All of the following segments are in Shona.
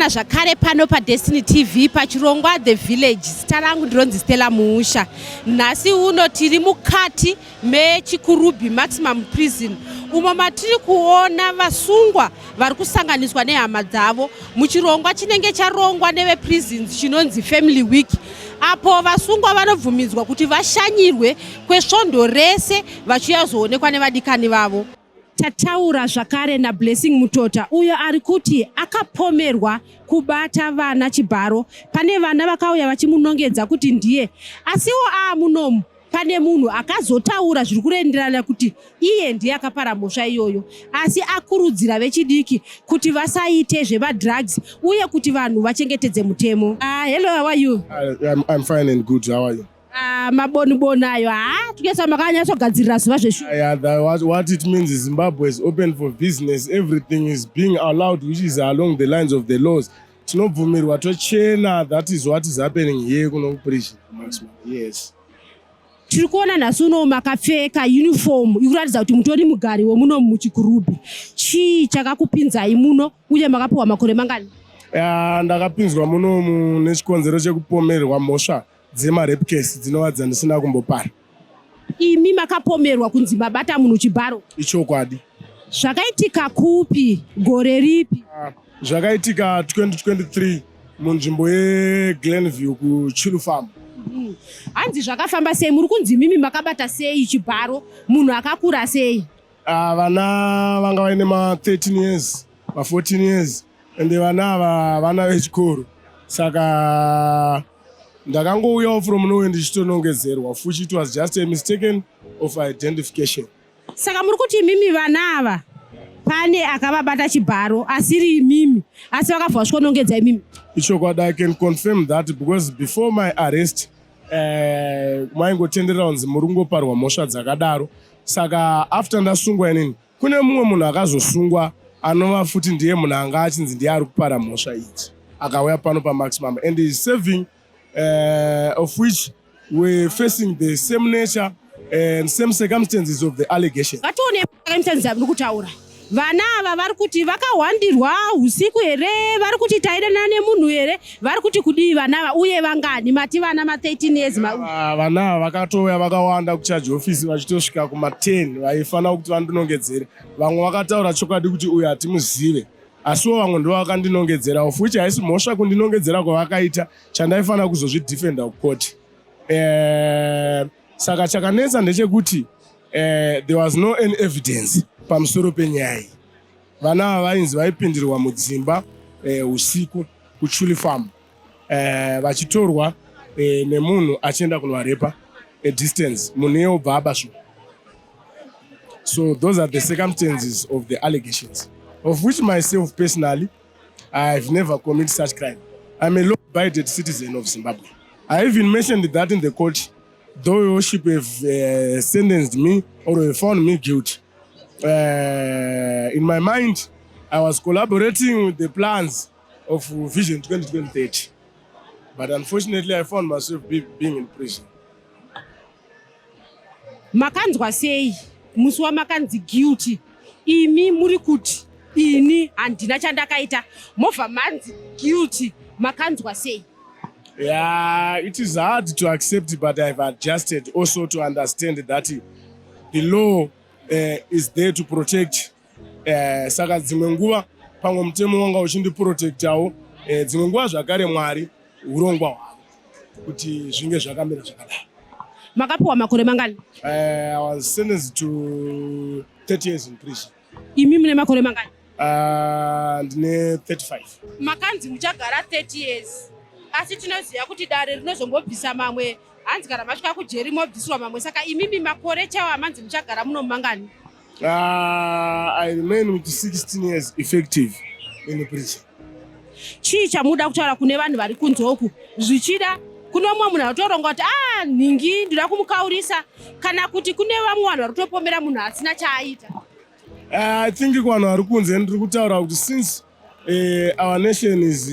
Tasangana zvakare pano paDestiny TV pachirongwa The Village. Zita rangu ndinonzi Stella Muusha. Nhasi uno tiri mukati meChikurubi Maximum Prison umo matiri kuona vasungwa vari kusanganiswa nehama dzavo muchirongwa chinenge charongwa neveprisons chinonzi Family Week, apo vasungwa vanobvumidzwa kuti vashanyirwe kwesvondo rese vachiuya nevadikani vavo. Tataura zvakare naBlessing Mutota, uyo ari kuti akapomerwa kubata vana chibharo. Pane vana vakauya vachimunongedza kuti ndiye, asiwo aamunomu pane munhu akazotaura zviri kuenderana kuti iye ndiye akapara mhosva iyoyo, asi akurudzira vechidiki kuti vasaite zvemadrugs uye kuti vanhu vachengetedze mutemo. Hello, how are you? I'm fine and good. How are you? Maboniboni ayo ha tikesa makanyatsogadzirira zuva zveshuwa. Yeah, what it means is Zimbabwe is open for business. Everything is being allowed, which is along the lines of the laws. Tinobvumirwa tochena. That is what is happening here kuno prison maximum. Yes. Tiri kuona nhasi uno makapfeka uniform ikuratidza kuti mutori mugari wemuno muChikurubi. Chii chakakupinzai muno, uye makapiwa makore mangani? Yeah, ndakapinzwa munomu nechikonzero chekupomerwa mhosva dzemarape case dzinova dzandisina kumbopara. Imi makapomerwa kunzi mabata munhu chibharo? Ichokwadi. Zvakaitika kupi, gore ripi? Zvakaitika 2023 munzvimbo yeGlenview kuChilu Farm. Hanzi zvakafamba sei? Muri kunzi mimi makabata sei chibharo munhu akakura sei? Ah, vana vanga vaine ma13 years, ma14 years, ende vana ava vana vechikoro, saka ndakangouyawo from nowhere ndichitonongedzerwa futi. It was just a mistaken of identification. Saka muri kuti imimi vana ava pane akavabata chibharo asiri imimi, asi vakabva vasvikonongedza imimi? Ichokwadi, I can confirm that, because before my arrest maingotenderera kunzi muri kungoparwa mhosva dzakadaro. Saka after ndasungwa inini, kune mumwe munhu akazosungwa anova futi ndiye munhu anga achinzi ndiye ari kupara mhosva idzi, akauya pano pamaximum and is serving, of which we're facing the same nature and same circumstances of the allegation. Ngatione circumstances dzamuri kutaura. Vana ava vari kuti vakahwandirwa usiku here? Vari kuti taidanana nemunhu here? Vari kuti kudii vana ava, uye vangani? Mati vana ma13 years Ah, vana ava vakatouya vakawanda kucharge office vachitosvika kuma10. Vaifanira kuti vandinongedzere. Vamwe vakataura chokwadi kuti uyu hatimuzive, asiwo vamwe ndo vakandinongedzera, of which haisi mhosva kundinongedzera kwavakaita. Chandaifanira kuzozvidefenda kukoti. Saka chakanetsa ndechekuti there was no any evidence pamusoro penyaya iyi. Vana ava vainzi vaipindirwa mudzimba usiku kuChuli Farm, vachitorwa nemunhu achienda kunovarepa a distance, munhu iye obva abaswa. So those are the circumstances of the allegations, of which myself personally, I've never committed such crime. I'm a law-abided citizen of Zimbabwe. I even mentioned that in the court, though Your Worship have sentenced me or have found me guilty. In my mind, I was collaborating with the plans of Vision 2030. But unfortunately, I found myself being in prison. Makanzwa sei musi wamakanzi guilty? Imi muri kuti ini handina chandakaita, movha manzi guilty. Makanzwa sei? Yeah, it is hard to accept, but I've adjusted also to understand that the law is there to protect. Saka dzimwe nguva pamwe mutemo wanga uchindiprotectawo, dzimwe nguva zvakare Mwari urongwa hwavo kuti zvinge zvakamira zvakadaro. Makapiwa makore mangani? I was sentenced to 30 years in prison. Imi mune makore mangani? Ndine 35. Makanzi muchagara 30 years, asi tinoziva kuti dare rinozombobvisa mamwe. Hanzi kana masvika kujeri mobvisirwa mamwe. Saka imimi makore chaiwo amanzi muchagara muno mangani? I remain with 16 years effective in prison. Chii chamuda kutaura kune vanhu vari kunze uku? Zvichida kune mumwe munhu anotoronga kuti a nhingi ndinoda kumukaurisa, kana kuti kune vamwe vanhu vari kutopomera munhu asina chaaita. I think kuvanhu vari kunze ndiri kutaura kuti since our nation is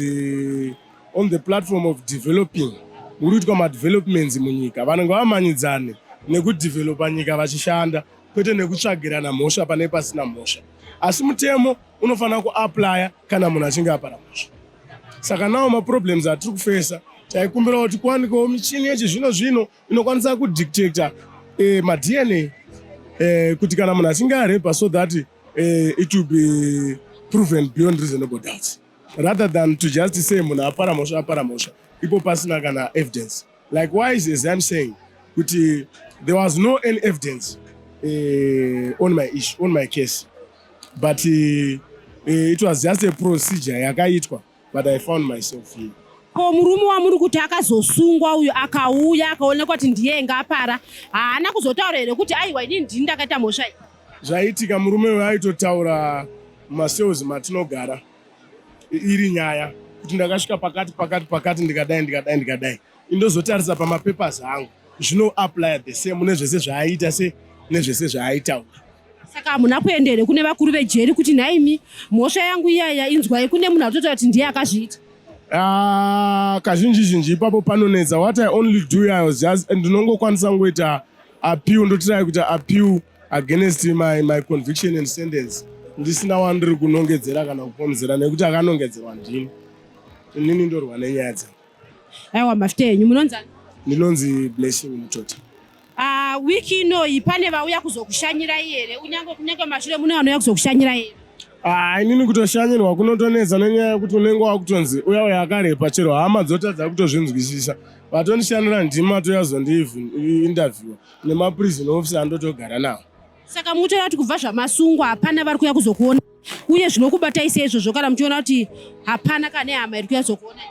on the platform of developing, muri kuitwa madevelopments munyika, vanhu ngavamhanyidzane nekudevelopa nyika vachishanda, kwete nekutsvagirana mhosva pane pasina mhosva. Asi mutemo unofanira kuapplya kana munhu achinge apara mhosva. Saka nawo maproblems atiri kufesa, taikumbira kuti kuwanikewo michini yechizvino zvino inokwanisa kudetecta maDNA kuti kana munhu achinge arepa, so that it will be proven beyond reasonable doubts, rather than to just say munhu apara mhosva, apara mhosva, ipo pasina kana evidence. Likewise, as I'm saying kuti there was no any evidence on my issue, on my case, but it was just a procedure yakaitwa, but I found myself here. Ko murume wamuri kuti akazosungwa uyu, akauya akaonekwa kuti ndiye ngapara, haana kuzotaura here kuti, "Aiwa, inini ndini ndakaita mhosva iyi"? Zvaitika, murume uyu aitotaura mumacells matinogara iri nyaya kuti ndakasvika pakati pakati pakati, ndikadai, ndikadai, ndikadai. Indozotarisa pamapapers angu, zvinoapply the same nezvese zvaaita, se nezvese zvaaitaura. Saka hamuna kuenda here kune vakuru vejeri kuti, "Nhaimi, mhosva yangu iyaya, inzwai, kune munhu atotaura kuti ndiye akazviita"? Ah, kazhinji zhinji ipapo panonetsa. What I only do, I was just, ndinongokwanisa kungoita appeal, ndotry kuita appeal against my conviction and sentence, ndisina wandiri kunongedzera kana kupomzera, nekuti akanongedzerwa ndini. Inini ndorwa nenyaya dzangu. Aiwa, mafita henyu. Munonzani? Ndinonzi Blessing Mutota. Wiki inoyi pane vauya kuzokushanyirai here? Unyange kunyange mashure mune vanouya kuzokushanyirai here? Ah, inini kutoshanyirwa kunotonetsa nenyaya yekuti unenge wakutonzi uya uya akarepa. Chero hama dzotadza kutozvinzwisisa. Vatondishandira ndima toyazondiinterviewa nemaprison officer andotogara nawo. Saka mukutoona kuti kubva zvamasungwa hapana vari kuuya kuzokuona, uye zvinokubatai sei izvozvo kana muchiona kuti hapana kane hama iri kuuya kuzokuona?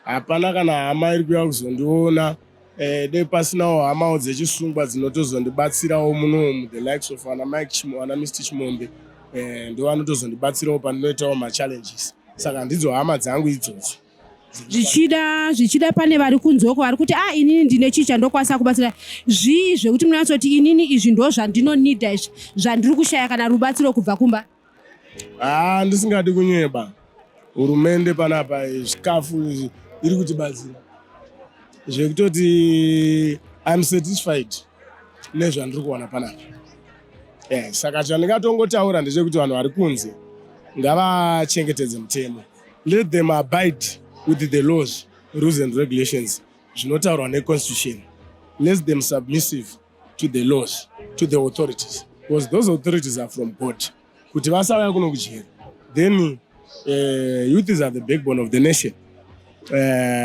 Hapana kana hama iri kuuya kuzondiona. Dei pasinawo hamawo dzechisungwa dzinotozondibatsirawo munomu, the likes of ana Mike Chimo, ana Mr Chimombe, ndo vanotozondibatsirawo pandinoitawo machallenges. Saka ndidzo hama dzangu idzodzo. Zvichida pane vari kunzoko vari kuti, "A, inini ndine chii chandokwanisa kubatsira." Zvii zvekuti munonyatsoti, "Inini izvi ndo zvandinonidha, izvi zvandiri kushaya kana rubatsiro kubva kumba"? Haa, ndisingadi kunyeba, hurumende panapa zvikafu izvi iri kutibatsira zvekutoti I'm satisfied nezvandiri kuwana panapa. Saka chandingatongotaura ndechekuti vanhu vari kunze ngavachengetedze mutemo. Let them abide with the laws, rules and regulations zvinotaurwa neconstitution. Let them submissive to the laws, to the authorities, because those authorities are from God, kuti vasauya kuno kujeri. Then youth are the backbone of the nation,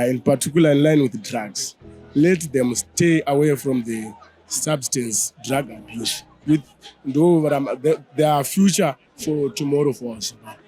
in particular in line with drugs. Let them stay away from the substance drug abuse. With ndo their future for tomorrow for our Zimbabwe.